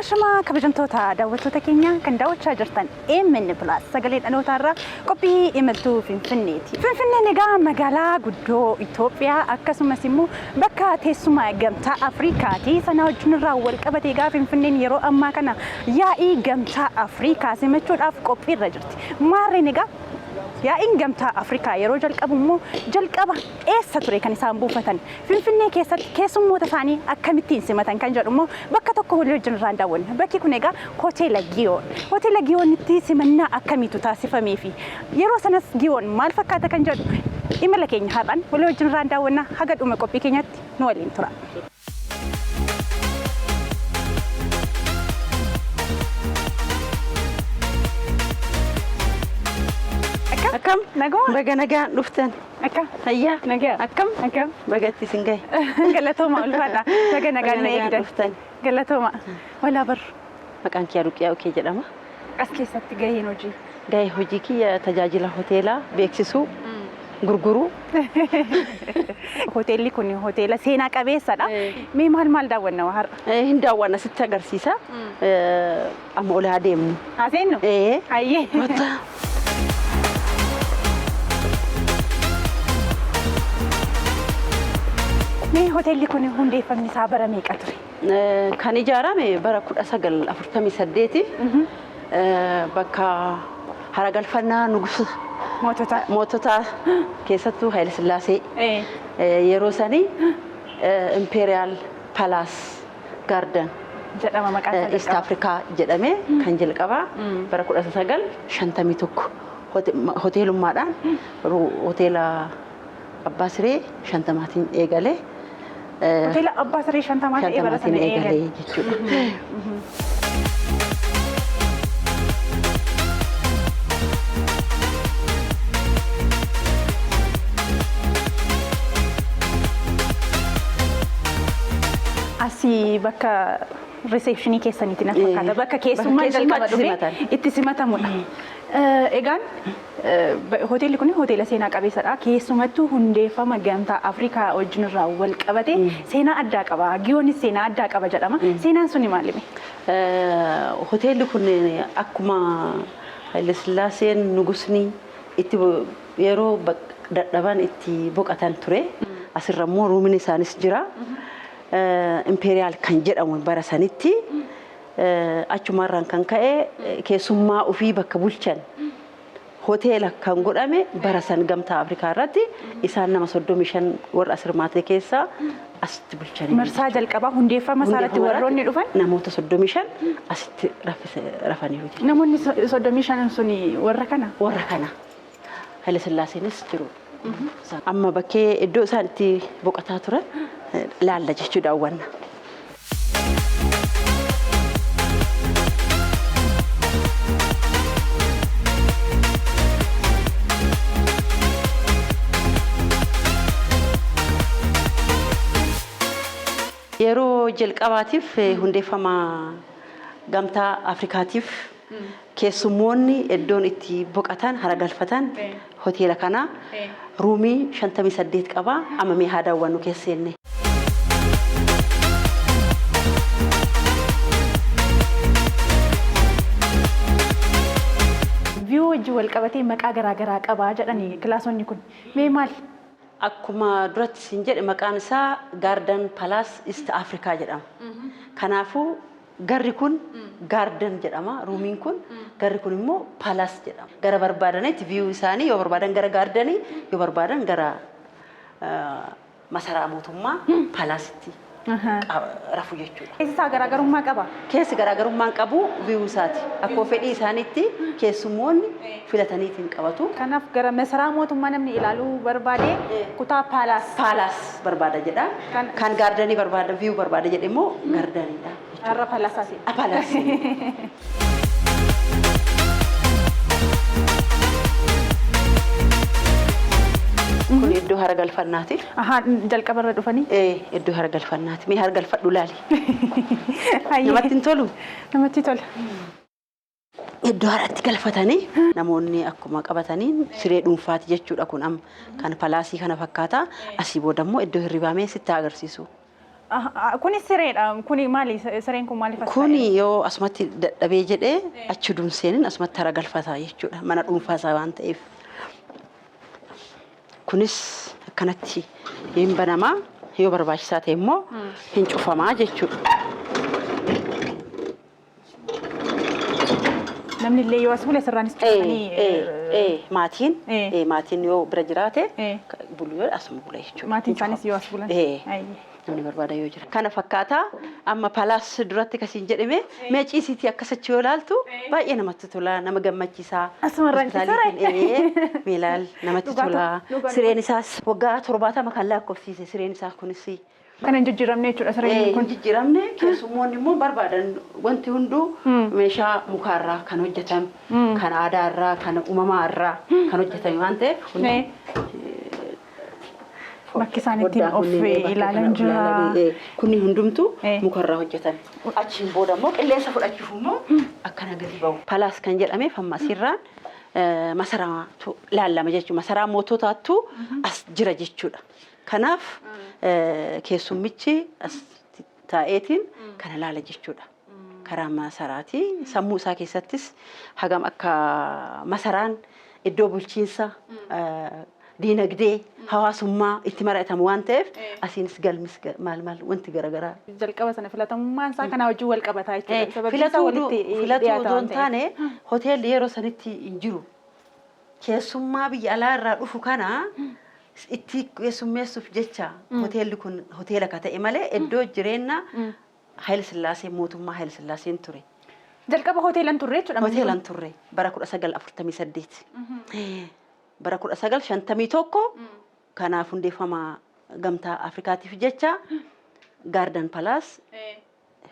Ashamaa kabajamtoota daawwattoota keenya kan daawwachaa jirtan AMN Plus sagalee dhalootaa irraa qophii imaltuu Finfinneeti. Finfinneen egaa magaalaa guddoo Itoophiyaa akkasumas immoo bakka teessuma gamtaa Afrikaati. Sana wajjin irraa wal qabate egaa Finfinneen yeroo ammaa kana yaa'ii gamtaa Afrikaa simachuudhaaf qophiirra jirti. Maarreen egaa yaa'iin gamtaa Afrikaa yeroo jalqabu immoo jalqaba eessa ture kan isaan buufatan? Finfinnee keessatti keessummoota isaanii akkamittiin simatan kan jedhu immoo bakka tokko walii wajjin irraan daawwanna. Bakki kun egaa Hoteela Giyoon. Hoteela Giyoonitti simannaa akkamiitu taasifamee fi yeroo sanas Giyoon maal fakkaata kan jedhu imala keenya har'aan walii wajjin irraan daawwanna. Haga dhuma qophii keenyaatti nu waliin tura. Akkam? Naguma? Baga nagaan dhuftan. Akkam? Fayyaa? Nagaa. Akkam? Akkam? Baga itti isin gahe. Galatooma ulfaadha. Baga nagaan na eegdan. dhuftan. Galatooma. Walaa barru. Maqaan kiyya Ruqiyaa Ukee jedhama. As keessatti gaheen hojii. Gahee hojii kiyya tajaajila hoteelaa beeksisuu, gurguruu. Hoteelli kun hoteela seenaa qabeessadha. Mee maal maal daawwanna har'a? Hin daawwanna sitti agarsiisa. Amma ol haa deemnu. Haa seennu? Ee. Hayyee. Mee hoteelli kun hundeeffamni isaa bara meeqa ture? Kan ijaarame bara 1948 bakka haragalfannaa nugusa Mootota. moototaa keessattuu Haayile Sillaasee yeroo sanii Imperial Palace Garden Jedhama maqaan isaa East jalqaba. Africa jedhamee kan jalqabaa bara 1951 hoteelummaadhaan hoteela Abbaa Siree 50-tiin eegalee Hoteela Abbaa Siree 50 ta'ee bara sana 50-tiin eegale. eegalee jechuudha. Asii bakka riseepshinii keessaniiti natti fakkaata. Bakka keessummaan Bakka jalqaba keessummaa itti dhufee simatan. itti simatamudha. Egaan hoteelli kun hoteela seenaa qabeessadha. Keessumattuu hundeeffama gamtaa Afrikaa wajjin irraa wal qabate seenaa addaa qaba. Giyoonis seenaa addaa qaba jedhama. Seenaan suni maalimi? Hoteelli kun akkuma Haayilesillaaseen nugusni itti yeroo dadhaban itti boqatan ture. Asirra immoo ruumiin isaanis jira. Impeeriyaal kan jedhamu bara sanitti achumarraan kan ka'e keessummaa ofii bakka bulchan hoteela kan godhame bara san gamtaa Afrikaa irratti isaan nama 35 warra as hirmaate keessaa asitti bulchanii. Marsaa jalqabaa hundeeffama isaa irratti warroonni dhufan namoota 35 asitti rafaniiru jechuudha. Namoonni 35 suni warra kana. Warra kana. Haile Sillaaseenis jiru. Amma bakkee iddoo isaan itti boqotaa turan laalla jechuu daawwanna. Yeroo jalqabaatiif hundeeffama gamtaa Afrikaatiif keessummoonni iddoon itti boqatan hara galfatan hoteela kana ruumii 58 qaba. Amma mee haa daawwannu keessa seenne. View wajjin wal qabatee maqaa garaa garaa qaba jedhani kilaasonni kun. Mee maali? Akkuma duratti siin jedhe maqaan isaa Garden Palace East Africa jedhama. Kanaafuu garri kun Garden jedhama. Ruumiin kun garri kun immoo Palace jedhama. Gara barbaadanitti view isaanii yoo barbaadan gara Gardenii yoo barbaadan gara masaraa mootummaa Palaasitti rafu jechuudha. Keessi isaa garaagarummaa qaba. Keessi garaagarummaan qabu view isaati. Akkuma fedhii isaaniitti keessummoonni filataniitiin qabatu. Kanaaf gara masaraa mootummaa namni ilaaluu barbaade kutaa Palace. Palace barbaada jedha. Kan gaardenii barbaada view barbaada jedhe immoo gaardeniidha. Har'a Palasaasi. Palace. Kun iddoo hara galfannaati. Ahaa, jalqaba irra dhufanii. Iddoo hara galfannaati. Mee hara galfadhu laali. Namatti hin tolu? Namatti tola. Iddoo haratti galfatanii namoonni akkuma qabataniin siree dhuunfaati jechuudha kun amma kan palaasii kana fakkaata. Asii booda immoo iddoo hirribaa mee sitti haa agarsiisu. Kunis sireedha. Kuni maali? Sireen kun maaliif as Kuni yoo asumatti dadhabee jedhee achi duun asumatti hara galfataa jechuudha. Mana dhuunfaa isaa waan ta'eef. Kunis akkanatti hin banamaa, yoo barbaachisaa ta'e immoo hin cufamaa jechuudha. Namni illee yoo as bule sirraanis cufanii. Maatiin maatiin yoo bira jiraate bulu, yoo asuma bula jechuudha. Maatiin isaanis yoo as bulan. Namni barbaada yoo jira. Kana fakkaataa amma palace duratti kasiin jedhame mee ciisiitii akkasitti yoo ilaaltu baay'ee namatti tola, nama gammachiisaa. Asumarraan ciisee. Mee ilaal, namatti tola. Sireen isaas waggaa 70 kan lakkoofsiise sireen isaa kunis. Kan hin jijjiiramne jechuudha sireen kun. Hin jijjiiramne. Keessummoonni immoo barbaadan wanti hunduu meeshaa mukaarraa kan hojjetame, kan aadaarraa, kan uumamaarraa kan hojjetame waan ta'eef. Bakki isaan ittiin of ilaalan jira. Kunni hundumtuu mukarraa hojjetame. Achiin booda immoo qilleensa fudhachuuf immoo akkana gadi bahu. Palace kan jedhameef amma asirraan masaraatu ilaalama jechuudha. Masaraa moototaattu as jira jechuudha. Kanaaf keessummichi as taa'eetiin kana ilaala jechuudha. Karaa masaraati. Sammuu isaa keessattis hagam akka masaraan iddoo bulchiinsa, diinagdee, hawaasummaa itti mari'atamu waan ta'eef, asiinis galmis maal maal wanti garaagaraa. Jalqaba sana filatamummaan isaa kanaa wajjin wal qabataa jechuudha. Sababiin isaa walitti Filatuu otoo hin taane, hoteelli yeroo sanitti hin jiru. Keessummaa biyya alaa irraa dhufu kana itti keessummeessuuf jecha hoteelli kun hoteela akka ta'e malee iddoo jireenya Haayile Sillaasee, mootummaa Haayile Sillaaseen ture. Jalqaba hoteelan turre jechuudha. Hoteelan turre bara 1948. Bara 1951 kanaaf hundeeffama Gamtaa Afrikaatiif jecha Garden Palace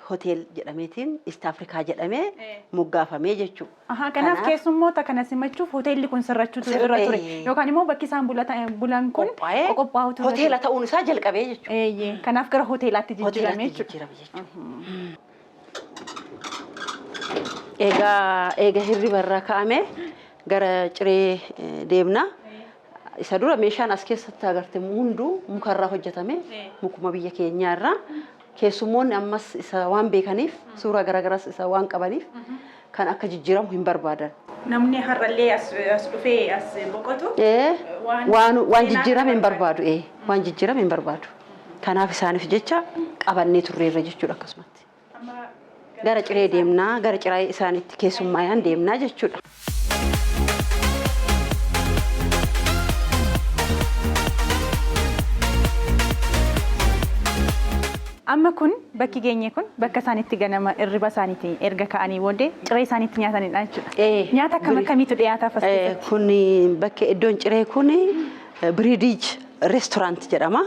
Hotel jedhameetiin East Africa jedhamee moggaafamee jechuudha. Ahaa, kanaaf keessummoota kana simachuuf hoteelli kun sirrachuutu irra ture. Yookaan immoo bakki isaan bulan kun qophaa'ee qophaa'utu irra hoteela ta'uun isaa jalqabee jechuudha. Eeyyee. Kanaaf gara hoteelaatti jijjiirame hoteelatti jechuudha. Jijjiirame jechuudha. Egaa eega hirriba irraa ka'ame gara ciree deemna. Isa dura meeshaan as keessatti agarte hunduu mukarraa hojjetame, mukuma biyya keenyaa irraa. Keessummoonni ammas isa waan beekaniif, suuraa garaagaraas isa waan qabaniif, kan akka jijjiiramu hin barbaadan. Namni har'allee as dhufee as boqotu waan waan jijjiirame hin barbaadu. Waan jijjiirame hin barbaadu. Kanaaf isaaniif jecha qabannee turreerra jechuudha akkasumatti. Gara ciree deemnaa, gara ciree isaanitti keessummaayaan deemnaa jechuudha. Amma kun bakki geenye kun bakka isaan itti ganama irriba isaaniitiin erga ka'anii booddee ciree isaaniitti nyaatanidha jechuudha. Nyaata akkam akkamiitu dhiyaataaf as keessatti? Kun bakka iddoon ciree kun Biriidij Restaurant jedhama.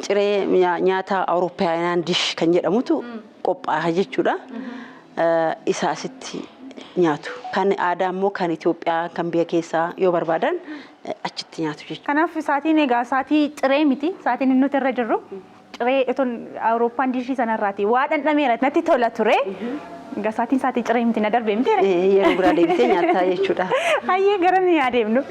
Ciree nyaata Awurooppiyaan dish kan jedhamutu qophaa'a jechuudha. Isa asitti nyaatu. Kan aadaa immoo kan Itoophiyaa kan biyya keessaa yoo barbaadan achitti nyaatu jechuudha. Kanaaf sa'aatiin egaa sa'aatii ciree miti. Sa'aatiin nuti irra jirru ciree otoo Awurooppaan dishii sanarraati. Waa dhandhameera, natti tola ture. Egaa sa'aatiin sa'aatii ciree miti, na darbee miti. Yeroo biraa deebitee nyaattaa jechuudha. Hayyee, gara ni adeemnu.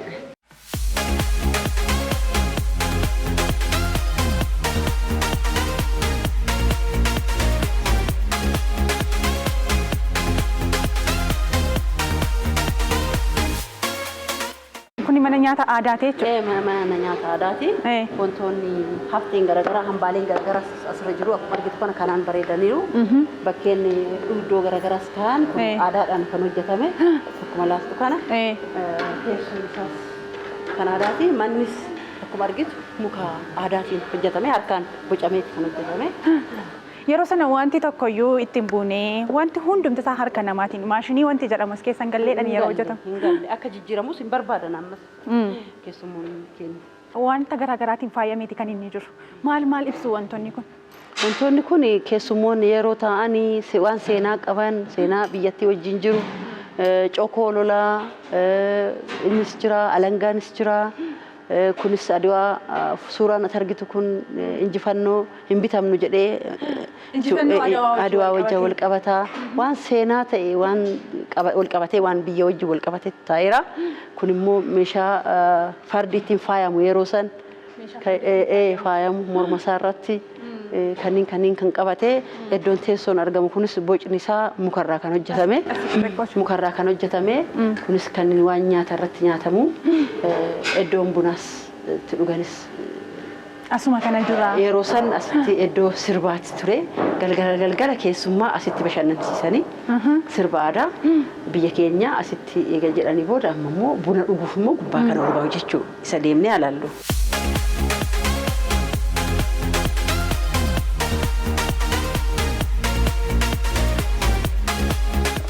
Kuni mana nyaata aadaati jechuudha. Mana nyaata aadaati. Wantoonni hafteen garaagaraa, hambaaleen garaagaraas asirra jiru. Akkuma argitu kana kanaan bareedaniiru. Bakkeen iddoo garaagaraas ta'an kun aadaadhaan kan hojjetame akkuma laaltu kana. Teessoon isaas kan aadaati. Mannis akkuma argitu muka aadaatiin hojjetame, harkaan bocameeti kan hojjetame. Yeroo sana wanti tokkoyyuu ittiin buunee, wanti hundumti isaa harka namaatiin, maashinii wanti jedhamu as keessa hin galleedhaan yeroo hojjetamu. Hin galle, akka jijjiiramus hin barbaadan ammas keessummoonni keenya. Wanta garaa garaatiin faayameeti kan inni jiru. Maal maal ibsu wantoonni kun? Wantoonni kun keessummoonni yeroo taa'anii waan seenaa qaban, seenaa biyyattii wajjin jiru, cokoo lolaa innis jira, alangaanis jira. Kunis Adwaa, suuraan ati argitu kun injifannoo hin bitamnu jedhee Injifannoo Adwaa wajjin Adwaa wal wajjin wal qabataa, waan seenaa ta'e waan wal qabatee, waan biyya wajjin wal qabatee taa'eera. Kun immoo meeshaa fardi ittiin faayamu yeroo san faayamu morma isaa irratti. Kanneen kan qabate iddoon teessoon argamu kunis bocni isaa mukarraa kan hojjetame. Mukarraa kan hojjetame kunis kan waan nyaata irratti nyaatamu iddoon bunaas itti dhuganis Asuma kana jira. Yeroo san asitti iddoo sirbaatti ture. Galgala galgala keessummaa asitti bashannansiisanii sirba aadaa biyya keenya asitti eega jedhanii booda amma immoo buna dhuguuf immoo gubbaa kana ol ba'u jechuudha. Isa deemnee alaallu.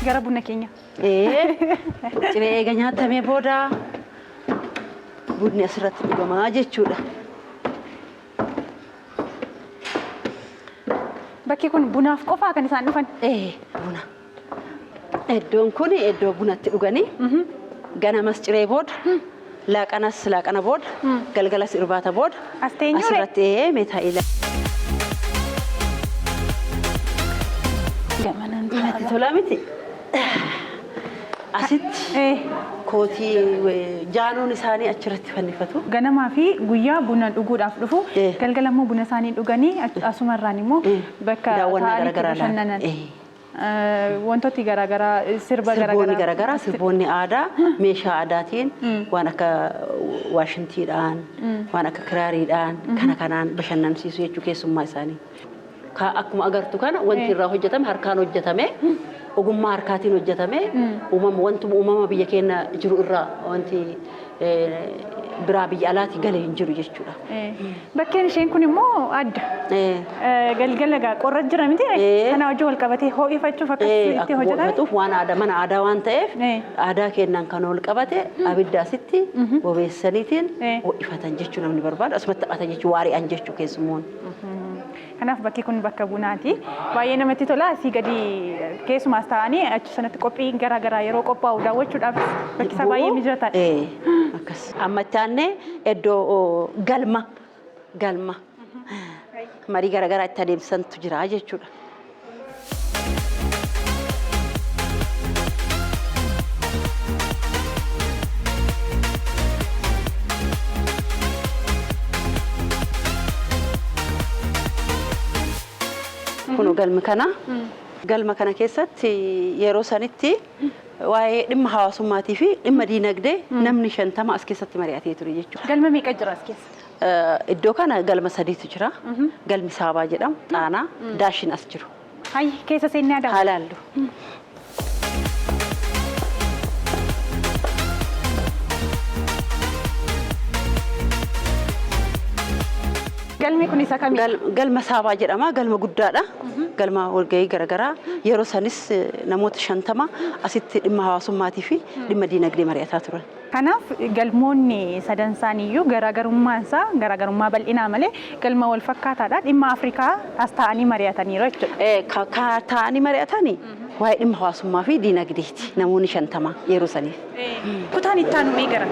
Gara buna keenya. Ciree eega nyaatamee booda bunni asirratti dhugamaa jechuudha. Bakki kun bunaaf qofaa kan isaan dhufan. Buna. Iddoon kun iddoo bunatti dhuganii ganamas ciree booda laaqanas laaqana booda galgalas irbaata booda As teenyuu ree? Asirratti meetaa ila. Gamanaan Natti tola miti. Asitti kootii jaanoon isaanii achirratti fannifatu. Ganamaa fi guyyaa buna dhuguudhaaf dhufu. Galgala immoo buna isaanii dhuganii asumarraan immoo bakka Daawwannaa taa'anii itti garaagaraa bashannanan. ilaala. Wantooti garaagaraa sirba Sirboonni garaagaraa. garaagaraa sirboonni aadaa meeshaa aadaatiin waan akka waashintiidhaan waan akka kiraariidhaan kana kanaan bashannansiisu jechuu keessummaa isaanii. Akkuma agartu kana wanti irraa hojjetame harkaan hojjetame ogummaa harkaatiin hojjetame uumama wantuma uumama biyya keenya jiru irraa wanti biraa biyya alaatii galee hin jiru jechuudha. Bakkeen isheen kun immoo adda. Galgala gaa qorra jira miti kana wajjin wal qabatee ho'ifachuuf akkas itti Akkuma hojjetame. ho'ifatuuf waan aadaa mana aadaa waan ta'eef aadaa keenyaan kan wal qabate abidda asitti bobeessaniitiin ho'ifatan jechuu namni barbaadu asumatti taphatan jechuu waari'an jechuu keessummoon. Kanaaf bakki kun bakka bunaati. Baay'ee namatti tola. Asii gadi keessumaas ta'anii achi sanatti qophiin garaagaraa yeroo qophaa'u daawwachuudhaaf bakki isaa baay'ee mijataadha. Akkas. Amma itti aannee iddoo galma galma marii garaagaraa itti adeemsisantu jira jechuudha. Kun galmi kana. Galma kana keessatti yeroo sanitti waa'ee dhimma hawaasummaatii fi dhimma diinagdee namni 50 as keessatti mari'atee ture jechuudha. Galma meeqa jira as keessa? Iddoo kana galma 3tu jira. Galmi Saabaa jedhamu, Xaanaa, Daashin as jiru. Hayyi keessa seennee adamu. Haalaallu. Galmi kun isa kamii? Galma Saabaa jedhama. Galma guddaadha. Galma walgahii garaagaraa. Yeroo sanis namoota 50 asitti dhimma hawaasummaatii fi dhimma diinagdee mari'ataa turan. Kanaaf galmoonni sadan isaaniiyyuu garaagarummaan isaa garaagarummaa bal'inaa malee galma wal fakkaataadha. Dhimma Afrikaa as taa'anii mari'ataniiru jechuudha. Taa'anii mari'atanii waa'ee dhimma hawaasummaa fi diinagdeeti namoonni 50 yeroo saniif. Kutaan itti aanu mee gara?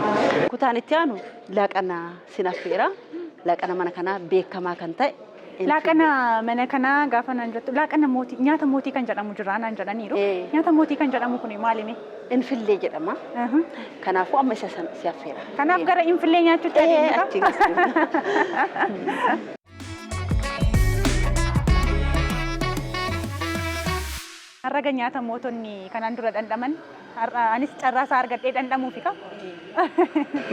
Kutaan itti aanu laaqana sinaffeera. Laaqana mana kanaa beekamaa kan ta'e. Laaqana mana kanaa gaafa naan jettu laaqana mootii nyaata mootii kan jedhamu jira naan jedhaniiru. Nyaata mootii kan jedhamu kun maali mee? Infillee jedhama. Kanaafuu amma isa sana si affeera. Kanaaf gara infillee nyaachuutti adeemna. Achi geessina. Har'a nyaata mootonni kanaan dura dhandhaman anis carraa isaa argadhee dhandhamuufi qaba.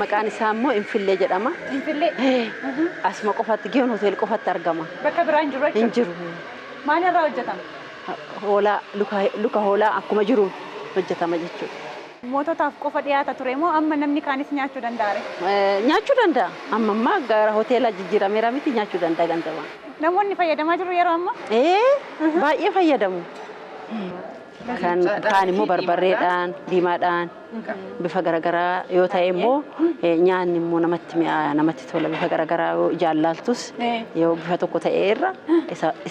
Maqaan isaa immoo Infillee jedhama. Infillee. Asuma qofatti Giyoon Hotel qofatti argama. Bakka biraa hin jiru jechuudha. Hin jiru. Maal irraa hojjetama? Hoolaa, luka hoolaa akkuma jiru hojjetama jechuudha. Moototaaf qofa dhiyaata ture moo amma namni kaanis nyaachuu danda'a ree? Nyaachuu danda'a. Amma ammaa gara hoteelaa jijjiirameera miti nyaachuu danda'a ganzabaa. Namoonni fayyadamaa jiru yeroo ammaa? Baay'ee fayyadamu. Kan kaan immoo barbarreedhaan, diimaadhaan bifa garaagaraa yoo ta'e immoo nyaanni immoo namatti mi'aayaa namatti tola bifa garaagaraa yoo jaallaaltus yoo bifa tokko ta'e irra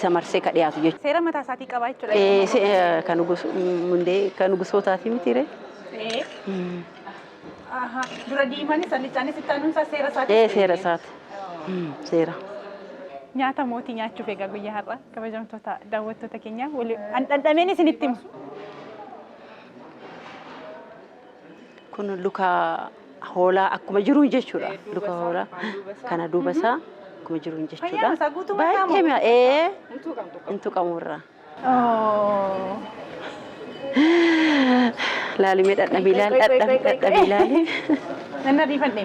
isa marsee ka dhiyaatu jechuudha. Seera mataa isaatii qaba jechuudha. Kan hundee kan nugusootaati miti ree? Dura diimaanis allichaanis itti aanuun isaa seera isaati. Seera isaati. Seera. Nyaata mootii nyaachuuf egaa guyyaa har'a kabajamtoota daawwattoota keenya an dhandhameen isinitti himu. Kun luka hoolaa akkuma jiru jechuudha. Luka hoolaa kana duuba isaa Akkuma jiruun jechuudha. Fayyaan isaa guutummaa isaa moo? Baay'ee mi'a ee hin tuqamurraa. Oh. Laalimee dhadhamii ilaali dhadhamii dhadhamii ilaali. Nan ariifadhe.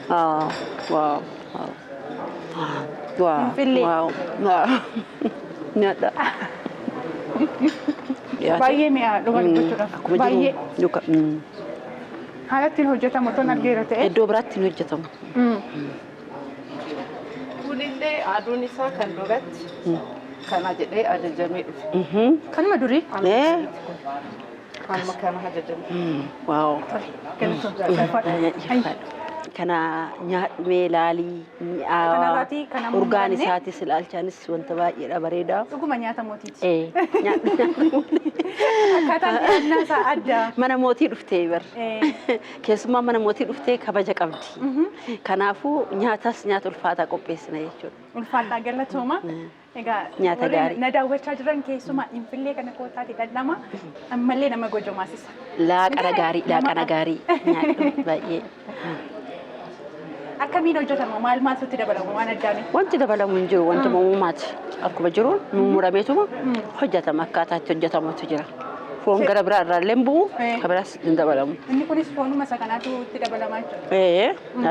Ah, wow. Wow. Finfinnee. Wow. Wow. Nyaadha. Baay'ee mi'a dhuga dubbachuudhaaf. Akkuma Baay'ee jiru. Yuka. Haala ittiin hojjetamu otoo argeera ta'e. Iddoo biraatti hin hojjetamu. Kunillee aduun isaa kan duratti kana jedhee ajajamee dhufe. Kanuma durii. Ee. Amma kana ajajame. Wow. Galatoon. Kana nyaadhumee ilaalii mi'aawaa. Kanarraatii kan amma Urgaan muranne. isaatis ilaalchaanis wanta baay'eedha bareeda. Dhuguma nyaata mootiiti. Ee. Nyaadhu. Akkaataan dhiyaannaa isaa adda. Mana mootii dhuftee bar. Ee. Keessumaa mana mootii dhuftee kabaja qabdi. Kanaafuu nyaatas nyaata ulfaataa qopheessina jechuudha. Ulfaadhaa galatooma. Egaa Nyaata warri gaarii. na daawwachaa jiran keessumaa Finfinnee kana kootaati dhandhama. Ammallee nama gojomaasisa. Laaqana gaarii, laaqana gaarii nyaadhu baay'ee. Akkamiin hojjetama? Maal maaltu itti dabalama waan addaanii? Wanti dabalamu hin jiru, wantuma uumaati. Akkuma jiru mummurameetuma hojjetama, akkaataa itti hojjetamutu jira. Foon gara biraa irraa illee hin bu'u, Eh. ka biraas hin dabalamu. Inni kunis foonuma isa kanaatu itti dabalamaa jechuudha.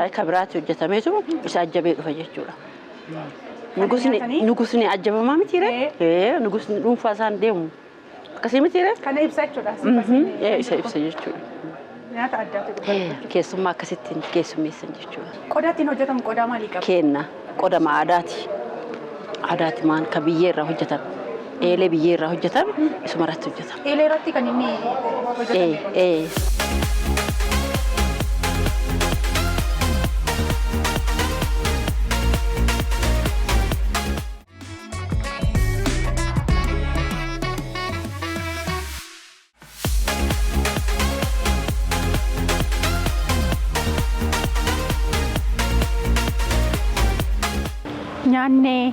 Ee, ka biraatti hojjetameetuma isa ajjabee dhufa jechuudha. Nugusni nyaatanii? Nugusni ajabamaa miti ree? Ee, nugusni dhuunfaa isaan deemu. Akkasii miti ree? Kana ibsa jechuudha. Ee, isa ibsa jechuudha. Nyaata addaatu dhufa. Keessummaa akkasittiin keessummeessan jechuudha. Qodaa ittiin hojjetamu qodaa maalii qaba? Kenna qodama aadaati. Aadaati maan ka biyyee irraa hojjetame. Eelee biyyee irraa hojjetame isuma irratti hojjetama. Eelee irratti kan inni Ee, hojjetame. ee. Nyaannee,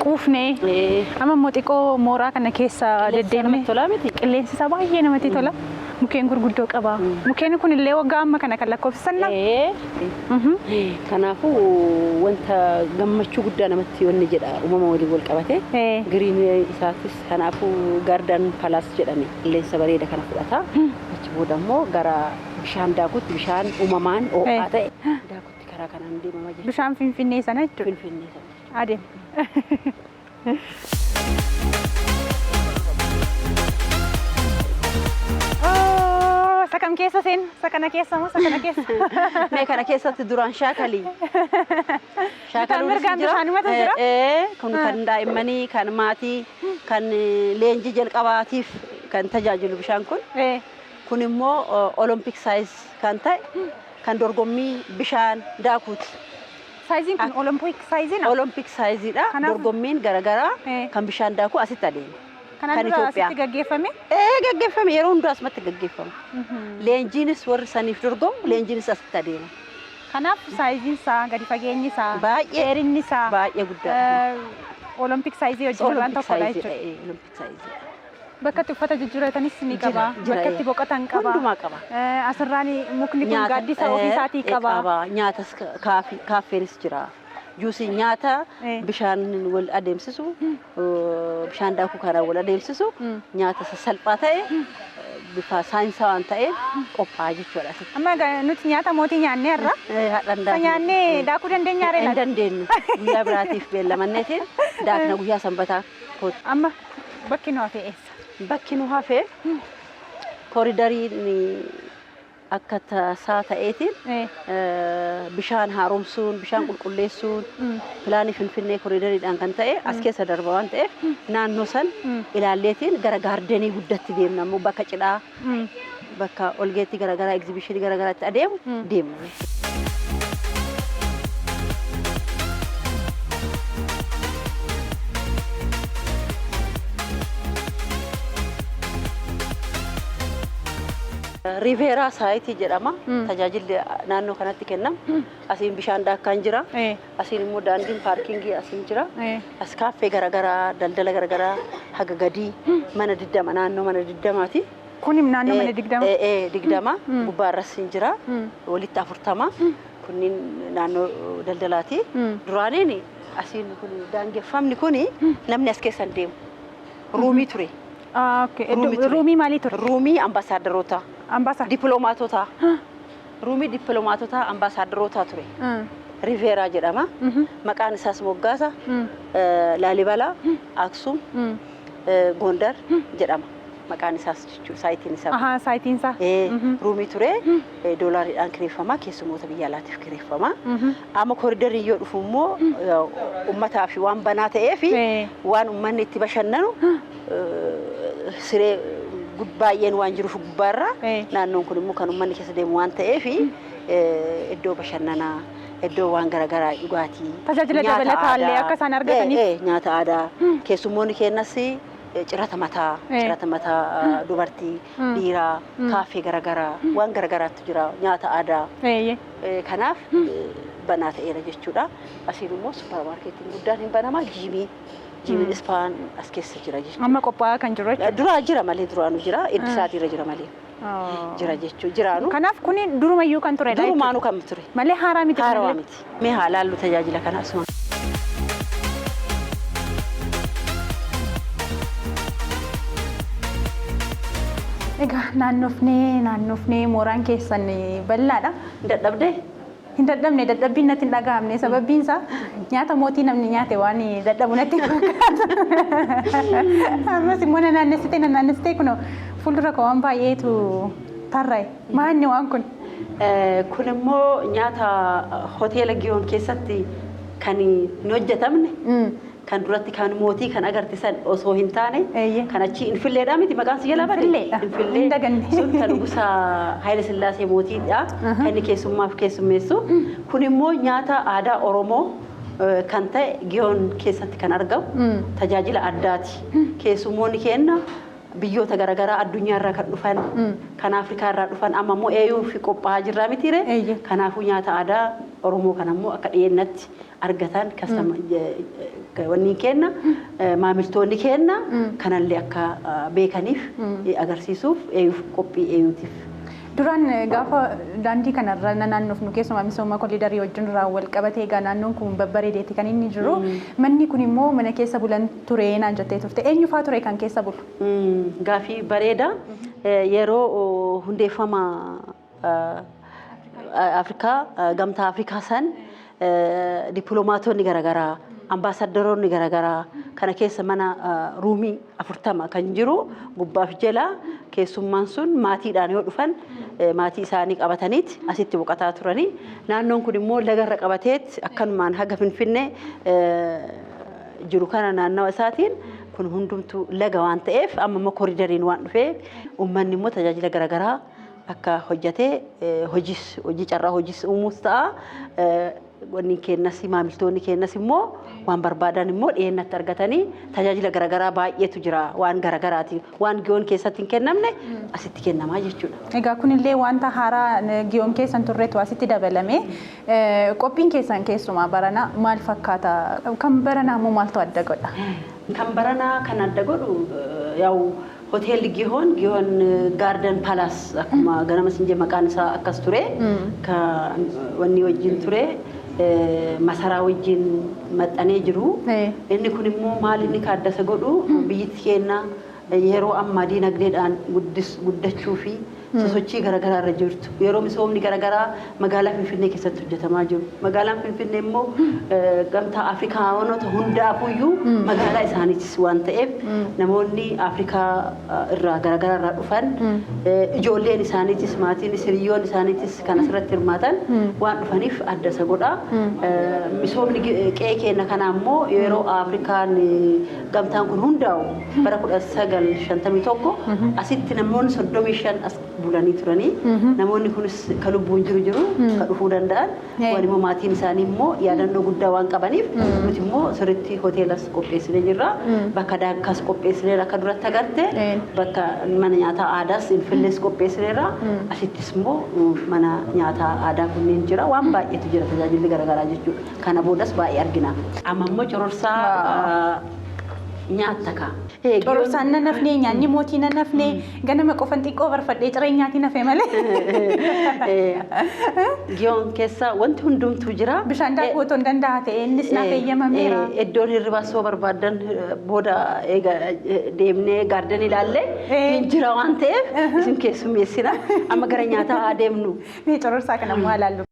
quufnee, Ee. amma immoo xiqqoo mooraa kana keessa deddeemnee. Namatti tolaa miti? Qilleensi isaa baay'ee namatti tola. Mukkeen gurguddoo qaba. Mukkeen kun illee waggaa amma kana kan lakkoofsisan lama. Ee. Kanaafuu wanta gammachuu guddaa namatti wanni jedha uumama waliin wal qabate. Ee. Green isaatis kanaafuu garden palace jedhame qilleensa bareeda kana fudhata. Achi booda immoo gara bishaan daakutti bishaan uumamaan ho'aa Ee. ta'e daakutti karaa kanaan deemama jechuudha. Bishaan Finfinnee sana jechuudha. Finfinnee sana. Adeema. Oh, isa kam keessa seenu? Isa kana keessa moo isa kana keessa? Mee kana keessatti duraan shaakalii. Bitaan mirgaan bishaanumatu jira? Ee, kun kan daa'immanii, kan maatii, kan leenjii jalqabaatiif kan tajaajilu bishaan kun. Ee. Kun immoo Olympic size kan ta'e kan dorgommii bishaan daakuuti. Saayiziin kun Olympic saayiziidha? Olympic saayiziidha. Kanaaf- Dorgommiin garaagaraa Ee. kan bishaan daakuu asitti adeema. Kanaan kan dura Itoophiyaa. asitti gaggeeffame? Ee, gaggeeffame, yeroo hundaa asumatti gaggeeffama. Leenjiinis warri saniif dorgomu leenjiinis asitti adeema. Kanaaf saayiziin isaa, gadi fageenyi isaa, Baay'ee dheerinni isaa baay'ee guddaadha. Olympic saayizii wajjin waan Olympic tokkodha saayiziidha. jechuudha. Ee, Olympic saayiziidha. Bakka itti uffata jijjiirratanis ni qaba. Jira, Bakka itti ee. boqotan qaba. Hundumaa qaba. Asirraan mukni kun gaaddisa ofii isaatii qaba. Nyaatas kaaffeenis jira. Juusii nyaata Eh. bishaan wal adeemsisu, bishaan daakuu kanaan wal adeemsisu, nyaata sassalphaa ta'e bifa saayinsawaan ta'een qophaa'a jechuudha asitti. Amma egaa nuti nyaata mootii nyaannee irra. Hadhaan Isa nyaannee daakuu dandeenyaa Hin ree? dandeenyu. Guyyaa biraatiif beellamanneetiin daakna guyyaa sanbataa kootu. Amma bakki nu hafe eessa? Bakki nu hafe koridariin akka tasaa ta'eetiin bishaan haaromsuun, bishaan qulqulleessuun, pilaanii Finfinnee koridariidhaan kan ta'e as keessa darba waan ta'eef naannoo san ilaalleetiin gara gaardenii guddatti deemna immoo bakka cidhaa, bakka olgeetti garaagaraa, egzibishinii garaagaraatti adeemu deemna. Riveeraa saayitii jedhama. Tajaajilli naannoo kanatti kennamu. Asiin bishaan daakkaan jira. Asiin immoo daandiin paarkingii asiin jira. As kaaffee garaagaraa, daldala garaagaraa haga gadii mana 20 naannoo mana 20ti. Kun naannoo mana 20. 20 gubbaarras hin jira. Walitti 40. Kunniin naannoo daldalaati. Duraaniin asiin kun daangeffamni kun namni as keessa hin deemu. Roomii ture. Roomii ture. Roomii maalii ture? Roomii ambaasaadaroota, Ambaasaa. dippiloomaatota. Roomii dippiloomaatota, ambaasaadaroota ture. Riveeraa jedhama. Maqaan isaas moggaasa Laalibalaa, Aksum, Gondar jedhama. Maqaan isaas jechuudha saayitiin isaa. Ahaa, saayitiin isaa. Roomii ture, doolaariidhaan kireeffama, keessummoota biyya alaatiif kireeffama. Amma kooriidariin yoo dhufu immoo uummataa fi waan banaa ta'eef waan uummanni itti bashannanu siree baay'een waan jiruuf gubbaarra naannoon kun immoo kan uummanni keessa deemu waan ta'eef iddoo bashannanaa, iddoo waan garaagaraa, dhugaatii. Tajaajila nyaata dabalataa illee aadaa, akka isaan argataniif. Nyaata aadaa keessummoonni keenyas cirata mataa, cirata mataa dubartii, dhiiraa, kaaffee garaagaraa, waan garaagaraatu jira, nyaata aadaa. Kanaaf banaa ta'eera jechuudha. Asiin immoo supparmaarkeetiin guddaan hin banamaa, jiimiin ispaan as keessa jira jechuudha. Amma qophaa'aa kan jiru jechuudha. Duraa jira malee, duraanu jira, iddi isaatiirra jira malee jira jechuudha. Jiraanu. Kanaaf kuni durumayyuu kan turedha jechuudha. Durumaanuu kan ture. Malee haaraa miti. Haarawaa kunillee. miti. Mee haa laallu tajaajila kana asuma. Egaa naannofnee naannofnee, mooraan keessan bal'aadha. Dadhabdee? Hin dadhabne, dadhabbiin natti hin dhaga'amne, sababbiin isaa nyaata mootii namni nyaate waan dadhabu natti hin fakkaatu. Ammas immoo na naannessitee na naannessitee kunoo fuuldura koo waan baay'eetu tarraa'e. Maanni waan kun? Kun immoo nyaata hoteela Giyoon keessatti kan hin hojjetamne, kan duratti kan mootii kan agarsiisan osoo hin taane, kan achi Infilleedha miti maqaan si jalaa bade? Infilleedha. Infillee. Hin daganne. Sun kan gosa Haayile Sillaasee mootiidha. Kan inni keessummaaf keessummeessu. Kun immoo nyaata aadaa Oromoo kan ta'e Giyoon keessatti kan argamu tajaajila addaati. Keessummoonni keenya biyyoota garaagaraa addunyaarraa kan dhufan, kan Afrikaarraa dhufan, amma immoo AU fi qophaa'aa jirraa mitiire. Kanaafuu nyaata aadaa Oromoo kan ammoo akka dhiyeennatti argatan wanni kenna, maamiltoonni kenna kanallee akka beekaniif agarsiisuuf AUf qophii AUtiif. Duraan gaafa daandii kanarra naannofnu, keessumaa misooma koliidarii wajjin irraa wal qabatee, egaa naannoon kun babbareedeeti kan inni jiru. Manni kun immoo mana keessa bulan ture naan jettee turte. Eenyufaa ture kan keessa bulu? Gaafii bareeda. Yeroo hundeeffama Afrikaa, gamtaa Afrikaa san, dippiloomaatonni garaagaraa, ambaasaddaroonni garaagaraa kana keessa mana ruumii 40 kan jiru gubbaaf jala keessummaan sun maatiidhaan yoo dhufan maatii isaanii qabataniiti asitti boqotaa turanii. Naannoon kun immoo lagarra qabateet akkanumaan haga Finfinnee jiru kana naannawa isaatiin kun hundumtuu laga waan ta'eef, amma immoo koridariin waan dhufee uummanni immoo tajaajila garaagaraa akka hojjetee hojiis, hojii carraa hojiis uumuus ta'a. Wanni kennas, maamiltoonni kennas immoo waan barbaadan immoo dhiyeennatti argatanii tajaajila garaagaraa baay'eetu jira, waan garaagaraati waan Giyoon keessatti hin kennamne asitti kennamaa jechuudha. Egaa kunillee wanta haaraa Giyoon keessan turreetu asitti dabalame. Qophiin keessan keessumaa barana maal fakkaata? Kan baranaa immoo maaltu adda godha? Kan baranaa kan adda godhu yaa'u hoteelli Giyoon, Giyoon Garden Palace, akkuma ganama sinjee maqaan isaa akkas ture, kan wanni wajjin ture masaraa wajjin maxxanee jiru. Inni kun immoo maal inni ka adda isa godhu, biyyatti keenya yeroo ammaa diinagdeedhaan guddachuu fi sosochii garaagaraa irra jirtu, yeroo misoomni garaagaraa magaalaa Finfinnee keessatti hojjetamaa jiru. Magaalaan Finfinnee immoo gamtaa Afrikaanota hundaafuyyuu magaalaa isaaniitis waan ta'eef, namoonni Afrikaa irraa garaagaraa irraa dhufan, ijoolleen isaaniitis, maatiin, hiriyoon isaaniitis kan asirratti hirmaatan waan dhufaniif adda isa godha. Misoomni qe'ee keenya kanaa immoo yeroo Afrikaan gamtaan kun hundaa'u bara 1951 asitti namoonni 35 as bulanii turanii, namoonni kunis ka lubbuun jiru jiru, ka dhufuu danda'an waan immoo maatiin isaanii immoo yaadannoo guddaa waan qabaniif, nuti immoo sirriitti hoteelas qopheessinee jirra, bakka daakkaas qopheessineerra, akka duratti agarte bakka mana nyaataa aadaas Infillees qopheessineerra. Asittis immoo mana nyaataa aadaa kunneen jira, waan baay'eetu jira, tajaajilli garaagaraa jechuudha. Kana boodas baay'ee argina. Amma immoo cororsaa Nyaatta kaa. Cororsaan nan hafnee, nyaanni mootii nan hafnee, ganama qofan xiqqoo barfadhee ciree nyaatiin hafe malee. Giyoon keessa wanti hundumtuu jira. Bishaan daakuu otoo hin danda'a ta'e innis naaf eeyyamameera. Iddoon hirribaa soo barbaadan booda eega deemnee garden ilaallee hin jira waan ta'eef isin keessummeessina. Amma gara nyaataa haa deemnu. Mee cororsaa kana immoo ilaallu.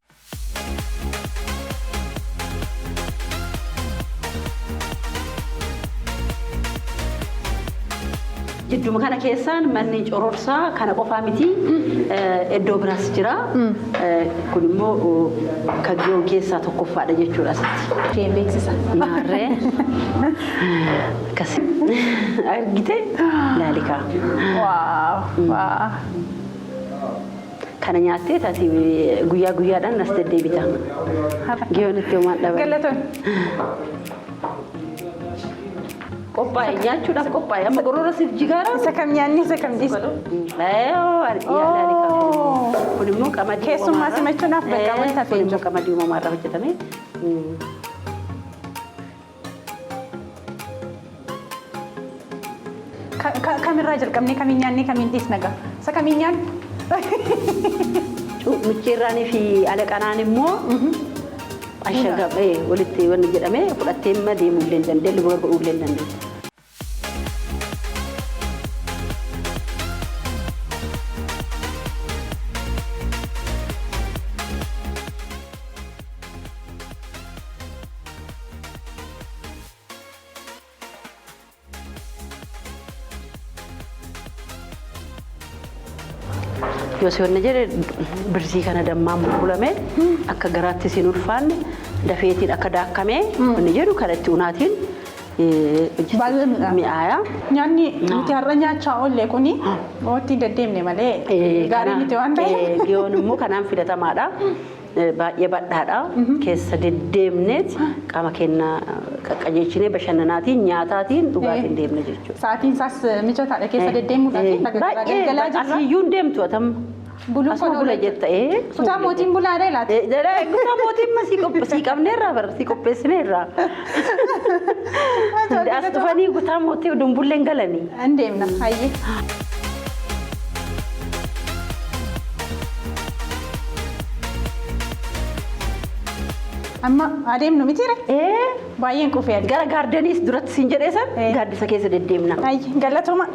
Jidduma kana keessaan manni cororsaa kana qofaa miti, iddoo biraas jira. Kun immoo kan Giyoon keessaa tokkoffaadha jechuudha asitti. Isheen beeksisa. Maarree akkas argite laalikaa. Wow! Kana nyaattee taati guyyaa guyyaadhaan as deddeebita. Giyoon itti homaan dhaban. Galatoon. Qophaa'e, nyaachuudhaaf qophaa'e, amma gorora siif jigaara. Isa kam nyaanni, isa kam dhiisnu? Kun immoo qamadii Keessummaa uumamarraa- simachuudhaaf bakka wanta Kun immoo qamadii uumamarraa hojjetame. Kamirraa jalqabnee, kamiin nyaannee, kamiin dhiisna gaa? Isa kamiin nyaannu? Micciirraanii fi alaqanaan immoo ashagamee walitti wanni jedhamee fudhattee imma deemuu illee hin dandeenye, luba godhuu illee hin dandeenye. Yoo si wanna jedhe, birsii kana dammaan bulbulame akka garaatti siin ulfaanne dafeetiin akka daakkamee wanni jedhu kanatti unaatiin Baay'ee mi'aawa. Mi'aaya. Nyaanni nuti har'a nyaachaa oolle kuni ootti deddeemne malee gaarii miti waan ta'eef. Giyoon immoo kanaan filatamaadha. Baay'ee badhaadha. Keessa deddeemneet qaama keenya qaqqajeechinee bashannanaatiin, nyaataatiin, dhugaatiin deemne jechuudha. Sa'aatiin isaas mijataadha keessa deddeemuudhaaf. Baay'ee Galgalaa jirra. asiyyuu hin deemtu atam. Buluun Asuma kun bula jetta. Kutaa mootiin bulaadha laata? Kutaa mootiin ma sii qabneerraa bara sii qopheessineerraa. As dhufanii kutaa mootii dumbulleen galanii. Hin deemna hayyee. Amma adeemnu mitiire? Baay'een qufee adda. Gara gardeniis duratti siin jedhee san gaaddisa keessa deddeemna. Hayyee, galatooma.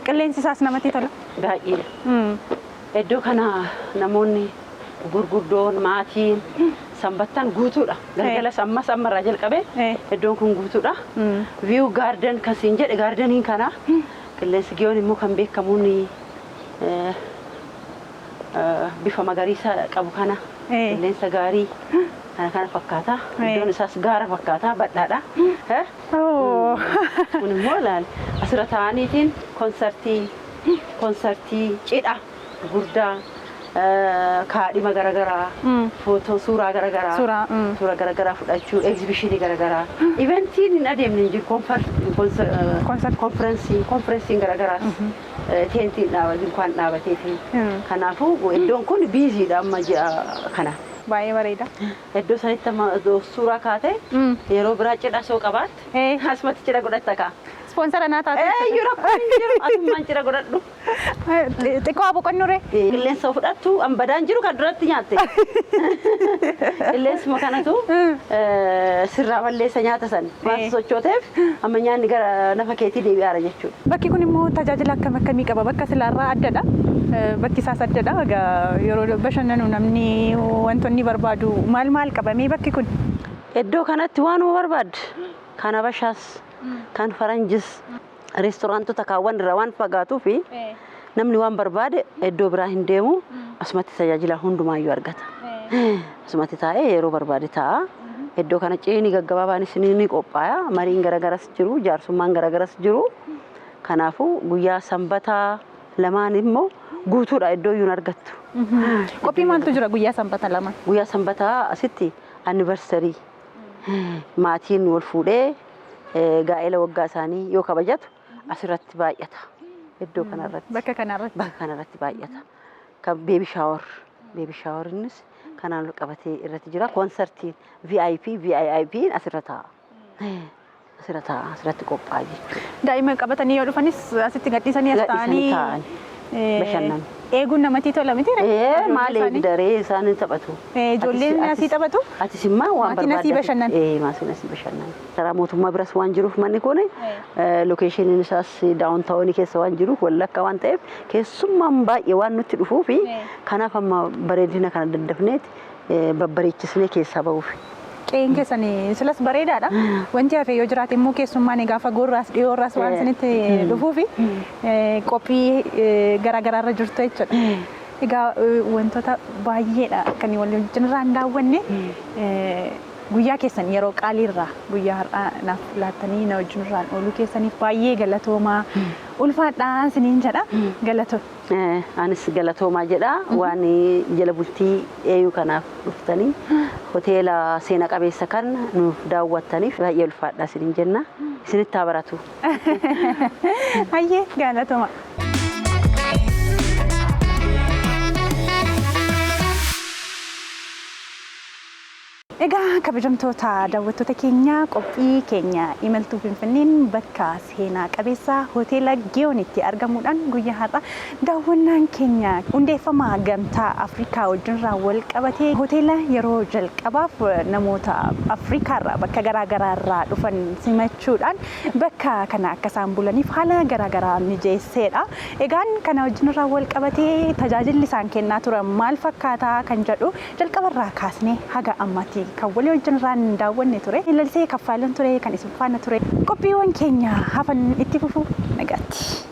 Qilleensi isaas namatti tola. Baay'ee. Iddoo kana namoonni gurguddoon, maatiin sanbattaan guutuudha. Galgalas ammas ammarraa jalqabee iddoon kun guutuudha. View garden kan siin jedhe gardeniin kana, qilleensi Giyoon immoo kan beekamuun bifa magariisa qabu kana, qilleensa gaarii kana kana fakkaata. Iddoon isaas gaara fakkaata, badhaadha. Kun immoo ilaali, asirra taa'aniitiin konsartii, cidha guddaa, kaadhima garaagaraa, footoo, suuraa garaagaraa, Suuraa, suura garaagaraa fudhachuu, egzibishinii garaagaraa, eventiin hin adeemne hin jiru, konferensiin garaagaraas teentiin dunkaan dhaabateetiin. Kanaafuu iddoon kun busydha amma ji'a kana. Baay'ee bareeda. Iddoo sanitti amma suuraa kaate yeroo biraa cidha soo qabaatte asumatti cidha godhatta kaa. Sponsor naa taate. Eeyyuu, rakkoon hin jiru, asummaan cidha godhadhu. Xiqqoo haa boqonnu ree. Qilleensa fudhattu ambadaan jiru kan duratti nyaatte. Qilleensuma kanatu sirraa balleessa nyaata san. Waan sochooteef amma nyaanni gara nafa keetii deebi'aara jechuudha. Bakki kun immoo tajaajila akkam akkamii qaba? Bakka silaarraa addadha. Bakki isaas addadha. Egaa yeroo bashannanu namni wantoonni barbaadu maal maal qabamee bakki kun? Iddoo kanatti waanuma barbaadde, kan Habashaas, kan Faranjis, reestooraantota kaawwan irraa waan fagaatuu fi namni waan barbaade iddoo biraa hin deemu, asumatti tajaajila hundumaayyuu argata. Asumatti taa'ee yeroo barbaade taa'a. Iddoo kana ciini gaggabaabaanis ni qophaa'a. Mariin garagaras jiru, jaarsummaan garagaras jiru. Kanaafuu guyyaa sanbataa lamaan immoo guutuudha, iddoo iyyuu hin argattu. Qophii maaltu jira guyyaa sanbata lama? Guyyaa sanbataa asitti anniversary, maatiin wal fuudhee gaa'ela waggaa isaanii yoo kabajatu asirratti baay'ata. Iddoo kanarratti. Bakka kanarratti. Bakka kanarratti baay'ata. Kan baby shower. Baby showerinis kanaan wal qabatee irratti jira. Koonsartiin VIP, VIIP asirra taa'a. Asirra taa'a. Asirratti qophaa'a jechuudha. Daa'ima qabatanii yoo dhufanis asitti gadhiisanii as Gadhiisanii taa'anii taa'anii bashannanu. Eeguun namatti tola miti? Ee, maal eegdaree isaan hin taphatu. Ijoolleen asii taphatu? Atis immoo waan Maatiin asii bashannana. Ee, maatiin asii bashannana. Karaa mootummaa biras waan jiruuf manni kun locationiin isaas downtownii keessa waan jiruuf, wallakka waan ta'eef, keessummaan baay'ee waan nutti dhufuufi kanaaf amma bareedina kana daddafneeti babbareechisnee keessaa bahuuf. Qe'een keessan silas bareedaadha. Wanti hafe yoo jiraate immoo keessummaan egaa fagoorraas dhiyoorraas waan isinitti dhufuufi qophii garaagaraarra jirtu jechuudha. Egaa wantoota baay'eedha kan wal wajjin irraan daawwanne. Guyyaa keessan yeroo qaaliirraa guyyaa har'aa naaf laattanii na wajjin irraan ooluu keessaniif baay'ee galatoomaa, ulfaadhaa isiniin jedha, galatoo. Anis galatoomaa jedha. Waan jala bultii eeyuu kanaaf dhuftanii hoteela seena qabeessa kan nuuf daawwattaniif baay'ee ulfaadhaa isiniin jenna. Isinitti haa baratu. Hayyee, galatooma. Egaa kabajamtoota daawwattoota keenya, qophii keenya imaltuu Finfinneen bakka seenaa qabeessa hoteela Giyoonitti argamuudhaan guyyaa har'a daawwannaan keenya hundeeffama Gamtaa Afrikaa wajjinirraa wal qabatee hoteela yeroo jalqabaaf namoota Afrikaarraa bakka garaagaraarraa dhufan simachuudhaan bakka kana akka isaan bulaniif haala garaagaraa mijeesseedha. Egaan kana wajjinirraa wal qabatee tajaajilli isaan kennaa turan maal fakkaataa kan jedhu jalqabarraa kaasnee haga ammaatti kan walii wajjin daawwanne ture. Lalisee Kaffaalan ture kan isin faana ture. Qophiiwwan keenya hafan itti fufu, nagaatti.